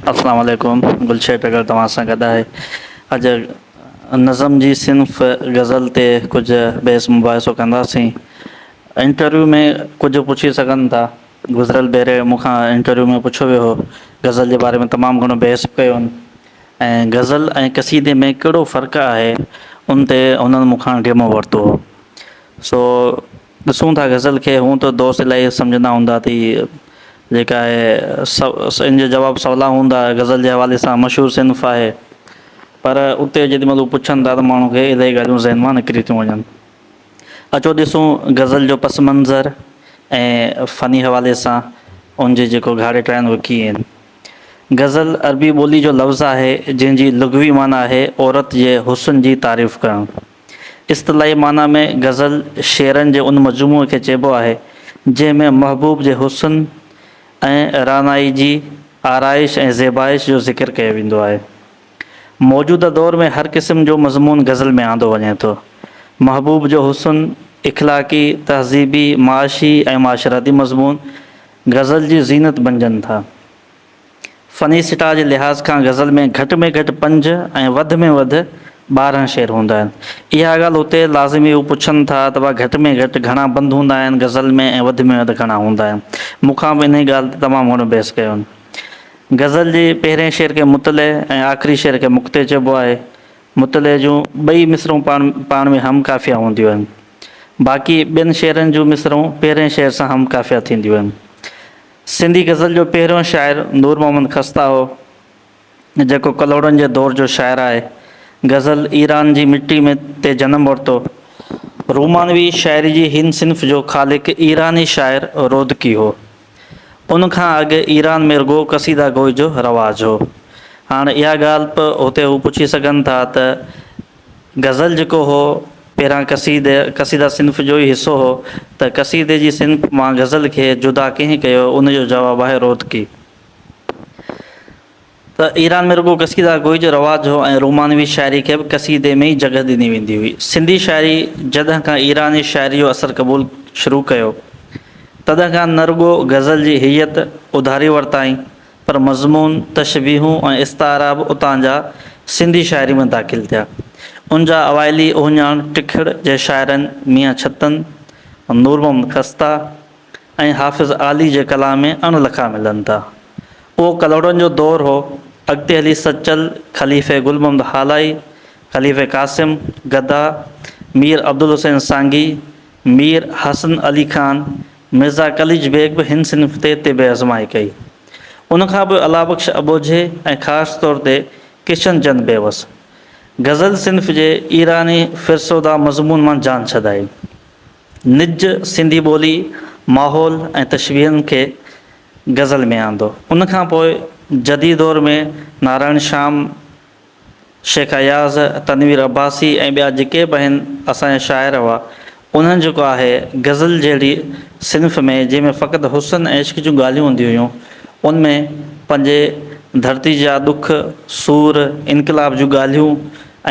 اسلام عليڪم گلشير ٽڳڙ توهان سان گڏ آهي اڄ نظم جي صنف غزل تي ڪجهه بحث مباحثو ڪنداسين انٽرويو ۾ ڪجهه پڇي سگهن ٿا گذريل ڀيري مون کان انٽرويو ۾ پڇيو ويو هو غزل جي باري ۾ تمام گهڻو بحث به ڪيو ۽ غزل ۽ قصيدي ۾ ڪهڙو فرق آهي ان تي انهن مون کان ڊيمو ورتو هو سو ڏسون ٿا غزل کي هون ته دوست الاهي سمجهندا هوندا ته هي جيڪا آهي ان جو جواب سولا هوندا غزل جي حوالي سان مشهور صنف آهي پر اتي جيڏي مهل هو پڇن ٿا ته ماڻهو کي الاهي ڳالهيون ذهن مان نڪري ٿيون وڃن اچو ڏسون غزل جو پس منظر ۽ فني حوالي سان ان جي جيڪو گهاڙيٽا آهن اهي ڪيئن آهن. غزل عربي ٻولي جو لفظ آهي جنهن جي لغوي معنيٰ آهي عورت جي حسن جي تعريف ڪرڻ. اصطلاحي معنيٰ ۾ غزل شعرن جي ان مجموعي کي چئبو آهي جنهن ۾ محبوب جي حسن ۽ رعنائي جي آرائش ۽ زيبائش جو ذڪر ڪيو ويندو آهي. موجوده دور ۾ هر قسم جو مضمون غزل ۾ آندو وڃي ٿو. محبوب جو حسن، اخلاقي، تهذيبي، معاشي ۽ معاشرتي مضمون غزل جي زينت بنجن ٿا. فني سٽاء جي لحاظ کان غزل ۾ گهٽ ۾ گهٽ پنج ۽ وڌ ۾ وڌ 12 شعر هوندا آهن. اها ڳالهه اتي لازمي هو پڇن ٿا ته ڀا گهٽ ۾ گهٽ گهڻا بند هوندا آهن غزل ۾ ۽ وڌ ۾ وڌ گهڻا هوندا آهن. مون کان به انهي ڳالهه تي تمام گهڻو بحث ڪيو هن. غزل جي پهرئين شعر کي مطلع ۽ آخري شعر کي مقطع چئبو آهي. مطلع جون ٻئي مصرعون پاڻ پاڻ ۾ هم قافيه هونديون آهن. باقي ٻين شعرن جون مصرعون پهرئين شعر سان هم قافيه ٿينديون آهن. سنڌي غزل جو پهريون شاعر نور محمد خسته هو، جيڪو ڪلهوڙن جي دور جو شاعر آهي. غزل ايران جي مٽي ۾ تي جنم ورتو. رومانوي شاعري جي هن صنف جو خالق ايراني شاعر رودڪي هو. ان کان اڳ ايران ۾ رڳو قصيده گوئي جو رواج هو. هاڻ اها ڳالهه به هتي هو پڇي سگهن ٿا ته غزل جيڪو هو پهريان قصيده قصيده صنف جو ئي حصو هو ته قصيدي جي صنف مان غزل کي جدا ڪنهن ڪيو ان جو جواب آهي رودڪي. ته ايران ۾ رڳو قصيده گوئي جو رواج هو ۽ رومانوي شاعري کي به قصيدي ۾ ئي جڳهه ڏني ويندي هئي. سنڌي شاعري جڏهن کان ايراني شاعري جو اثر قبول شروع ڪيو، تڏهن کان نه رڳو غزل جي هيئت اڌاري ورتائين، پر مضمون، تشبيهون ۽ استعارا به اتان جا سنڌي شاعري ۾ داخل ٿيا. ان جا اوائلي اهڃاڻ ٽکڙ جي شاعرن ميان ڇتن، نور محمد خسته، ۽ حافظ عالي جي ڪلام ۾ اڻ لکا ملن ٿا. اهو ڪلهوڙن جو دور هو. اڳتي هلي سچل، خليفي گل محمد هالائي، خليفي قاسم، گدا، مير عبدالحسين سانگي، مير حسن علي خان، مرزا قليچ بيگ به هن صنف تي طب آزمائي ڪئي. ان کان پوء الله بخش اٻوجهي ۽ خاص طور تي ڪشن چند بيوس غزل صنف جي ايراني فرسوده مضمون مان جان ڇڏائي. نج سنڌي ٻولي، ماحول ۽ تشبيهن کي غزل ۾ آندو. ان کان پوء جديد دور ۾ نارائڻ شيام، شيخ اياز، تنوير عباسي ۽ ٻيا جيڪي به آهن اسان جا شاعر هئا، انهن جيڪو آهي غزل جهڙي صنف ۾ جنهن ۾ فقط حسن ۽ عشق جون ڳالهيون هونديون هيون، ان ۾ پنهنجي ڌرتي جا ڏک، سور، انقلاب جون ڳالهيون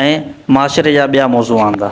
۽ معاشري جا ٻيا موضوع آندا.